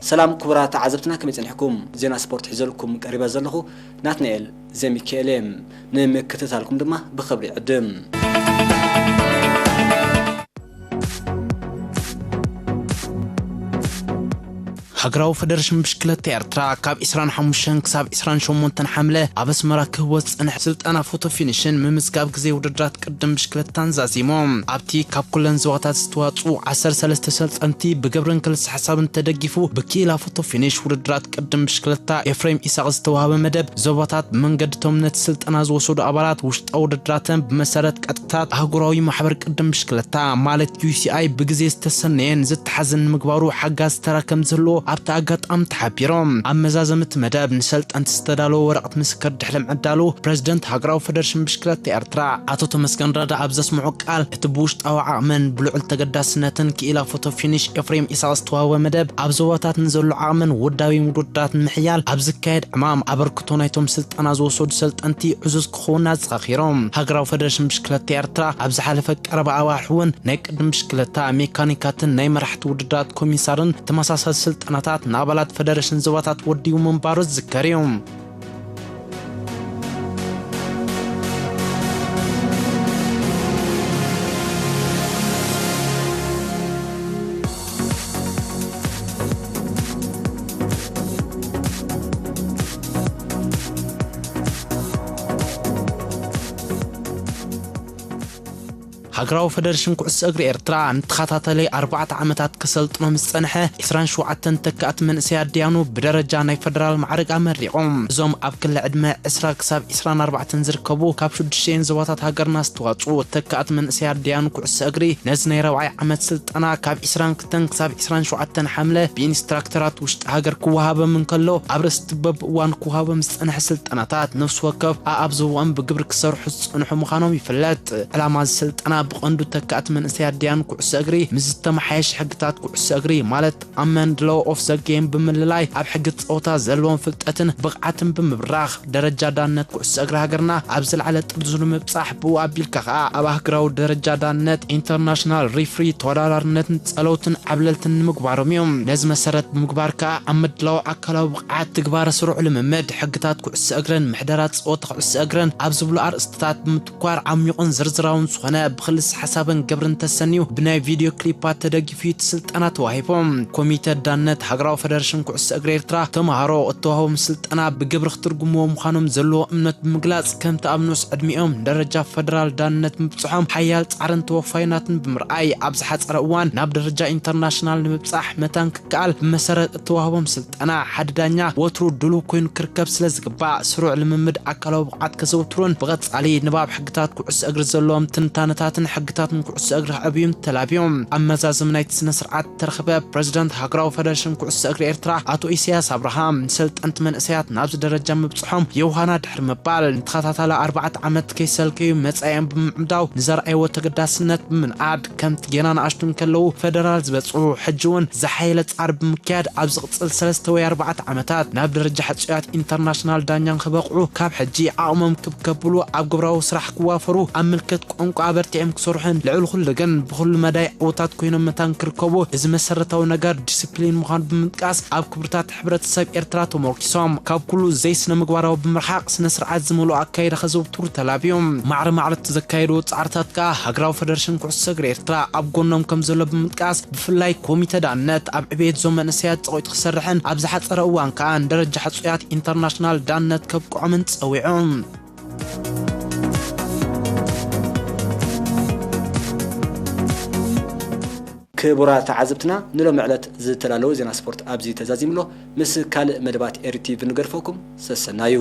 ሰላም ክቡራት ተዓዘብትና፣ ከመይ ጸኒሕኩም? ዜና ስፖርት ሒዘልኩም ቀሪበ ዘለኹ ናትናኤል ዘሚካኤል እየ። ንምክትታልኩም ድማ ብኽብሪ ይዕድም። ሃገራዊ ፈደረሽን ብሽክለታ ኤርትራ ካብ ዕስራን ሓሙሽተን ክሳብ ዕስራን ሸሞንተን ሓምለ ኣብ ኣስመራ ክህወ ዝጸንሐ ስልጠና ፎቶ ፊኒሽን ምምዝጋብ ግዜ ውድድራት ቅድም ብሽክለታን ዛዚሙ። ኣብቲ ካብ ኩለን ዞባታት ዝተዋጽኡ ዓሰርተ ሰለስተ ሰልጠንቲ ብግብርን ክልሰ ሓሳብን ተደጊፉ ብክኢላ ፎቶ ፊኒሽ ውድድራት ቅድም ብሽክለታ ኤፍሬም ኢሳቕ ዝተዋህበ መደብ ዞባታት ብመንገድቶም ነቲ ስልጠና ዝወሰዱ ኣባላት ውሽጣዊ ውድድራተን ብመሰረት ቀጥታት ኣህጉራዊ ማሕበር ቅድም ብሽክለታ ማለት ዩ ሲ ኣይ ብግዜ ዝተሰነየን ዝተሓዘን ንምግባሩ ሓጋዚ ተራ ከም ዝህልዎ ኣብቲ ኣጋጣሚ ተሓቢሮም። ኣብ መዛዘሚ እቲ መደብ ንሰልጠንቲ ዝተዳለወ ወረቐት ምስክር ድሕሪ ምዕዳሉ ፕሬዝደንት ሃገራዊ ፈደረሽን ብሽክለታ ኤርትራ ኣቶ ተመስገን ረዳ ኣብ ዘስምዖ ቃል እቲ ብውሽጣዊ ዓቕምን ብልዑል ተገዳስነትን ክኢላ ፎቶ ፊኒሽ ኤፍሬም ኢሳቕ ዝተዋህበ መደብ ኣብ ዞባታት ንዘሎ ዓቕምን ውዳቤ ውድድራት ንምሕያል ኣብ ዝካየድ ዕማም ኣበርክቶ ናይቶም ስልጠና ዝወሰዱ ሰልጠንቲ ዕዙዝ ክኸውን ኣዘኻኺሮም። ሃገራዊ ፈደረሽን ብሽክለታ ኤርትራ ኣብ ዝሓለፈ ቀረባ ኣዋርሕ እውን ናይ ቅድም ብሽክለታ ሜካኒካትን ናይ መራሕቲ ውድድራት ኮሚሳርን ተመሳሳሊ ስልጠናታት ንኣባላት ፈደረሽን ዞባታት ወዲቡ ምንባሩ ዝዝከር እዩ። ሃገራዊ ፈደረሽን ኩዕሶ እግሪ ኤርትራ ንተኸታታሊ ኣርባዕተ ዓመታት ከሰልጥኖም ዝጸንሐ ዕስራን ሸውዓተን ተካእቲ መንእሰያት ደያኑ ብደረጃ ናይ ፈደራል ማዕርግ ኣመሪቑ። እዞም ኣብ ክሊ ዕድመ ዕስራ ክሳብ ዕስራን ኣርባዕተን ዝርከቡ ካብ ሽዱሽተን ዞባታት ሃገርና ዝተዋጽኡ ተካእቲ መንእሰያት ደያኑ ኩዕሶ እግሪ ነዚ ናይ ራብዓይ ዓመት ስልጠና ካብ ዕስራን ክልተን ክሳብ ዕስራን ሸውዓተን ሓምለ ብኢንስትራክተራት ውሽጢ ሃገር ክወሃቦም እንከሎ ኣብ ርእሲ እቲ በብእዋኑ ክወሃቦም ዝጸንሐ ስልጠናታት ነፍሲ ወከፍ ኣኣብ ዞባኦም ብግብሪ ክሰርሑ ዝጸንሑ ምዃኖም ይፍለጥ። ዕላማ እዚ ስልጠና ብቐንዱ ተካእቲ መንእሰያት ደያኑ ኩዕሶ እግሪ ምስ ዝተመሓየሸ ሕግታት ኩዕሶ እግሪ ማለት ኣመንድ ሎው ኦፍ ዘ ጌም ብምልላይ ኣብ ሕጊ ጸወታ ዘለዎም ፍልጠትን ብቕዓትን ብምብራኽ ደረጃ ዳነት ኩዕሶ እግሪ ሃገርና ኣብ ዝለዓለ ጥርዙ ንምብጻሕ ብኡ ኣቢልካ ከኣ ኣብ ኣህጉራዊ ደረጃ ዳነት ኢንተርናሽናል ሪፍሪ ተወዳዳርነትን ጸለውትን ዓብለልትን ንምግባሮም እዮም። ነዚ መሰረት ብምግባር ከኣ ኣብ ምድላው ኣካላዊ ብቕዓት፣ ትግባረ ስሩዕ ልምምድ፣ ሕግታት ኩዕሶ እግርን ምሕደራ ጸወታ ኩዕሶ እግርን ኣብ ዝብሉ ኣርእስትታት ብምትኳር ዓሚቑን ዝርዝራውን ዝኾነ ብኽልስ ሓሳብን ግብርን ተሰንዩ ብናይ ቪድዮ ክሊፓት ተደጊፉ እዩ እቲ ስልጠና ተዋሂቡ። ኮሚተ ዳነት ሃገራዊ ፈደረሽን ኩዕሶ እግሪ ኤርትራ ተምሃሮ እተዋህቦም ስልጠና ብግብሪ ክትርጉምዎ ምዃኖም ዘለዎ እምነት ብምግላጽ ከምቲ ኣብ ንኡስ ዕድሚኦም ንደረጃ ፈደራል ዳነት ምብጽሖም ሓያል ጻዕርን ተወፋይነትን ብምርኣይ ኣብ ዝሓጸረ እዋን ናብ ደረጃ ኢንተርናሽናል ንምብጻሕ መታን ክከኣል ብመሰረት እተዋህቦም ስልጠና ሓደ ዳኛ ወትሩ ድሉው ኮይኑ ክርከብ ስለ ዝግባእ ስሩዕ ልምምድ ኣካላዊ ብቕዓት ከዘውትሩን ብቐጻሊ ንባብ ሕግታት ኩዕሶ እግሪ ዘለዎም ትንታነታትን ሕግታትን ኩዕሶ እግሪ ከዕብዩን ተላብዮም። ኣብ መዛዘሚ ናይቲ ስነ ስርዓት ዝተረኽበ ፕረዚደንት ሃገራዊ ፈደረሽን ኩዕሶ እግሪ ኤርትራ ኣቶ ኢሳያስ ኣብርሃም ንሰልጠንቲ መንእሰያት ናብዚ ደረጃ ምብጽሖም የውሃና ድሕሪ ምባል ንተኸታታሊ ኣርባዕተ ዓመት ከይሰልከዩ መጻኢኦም ብምዕምዳው ንዘርኣይዎ ተገዳስነት ብምንኣድ ከምቲ ጌና ንኣሽቱ እንከለዉ ፈደራል ዝበጽሑ ሕጂ እውን ዝሓየለ ጻዕሪ ብምክያድ ኣብ ዝቕጽል ሰለስተ ወይ ኣርባዕተ ዓመታት ናብ ደረጃ ሕጹያት ኢንተርናሽናል ዳኛ ንክበቕዑ ካብ ሕጂ ዓቕሞም ክብ ከብሉ ኣብ ግብራዊ ስራሕ ክዋፈሩ ኣብ ምልክት ቋንቋ ኣበርቲዖም ክሰርሑን ልዕሊ ኩሉ ግን ብኩሉ መዳይ ዕውታት ኮይኖም መታን ክርከቡ እዚ መሰረታዊ ነገር ዲስፕሊን ምዃኑ ብምጥቃስ ኣብ ክብርታት ሕብረተሰብ ኤርትራ ተመርኪሶም ካብ ኩሉ ዘይስነ ምግባራዊ ብምርሓቕ ስነ ስርዓት ዝመልኦ ኣካይዳ ከዘውትሩ ተላብዮም። ማዕረ ማዕረ እቲ ዘካየድዎ ጻዕርታት ከኣ ሃገራዊ ፈደረሽን ኩዕሶ እግሪ ኤርትራ ኣብ ጎኖም ከም ዘሎ ብምጥቃስ ብፍላይ ኮሚተ ዳነት ኣብ ዕብየት እዞም መንእሰያት ጸቒጡ ክሰርሕን ኣብ ዝሓጸረ እዋን ከኣ ንደረጃ ሕጹያት ኢንተርናሽናል ዳነት ከብቅዖምን ጸዊዑ። ክቡራት ተዓዘብትና ንሎሚ ዕለት ዝተላለወ ዜና ስፖርት ኣብዚ ተዛዚምሎ ምስ ካልእ መደባት ኤሪ ቲቪ ንገድፈኩም ሰሰናዩ።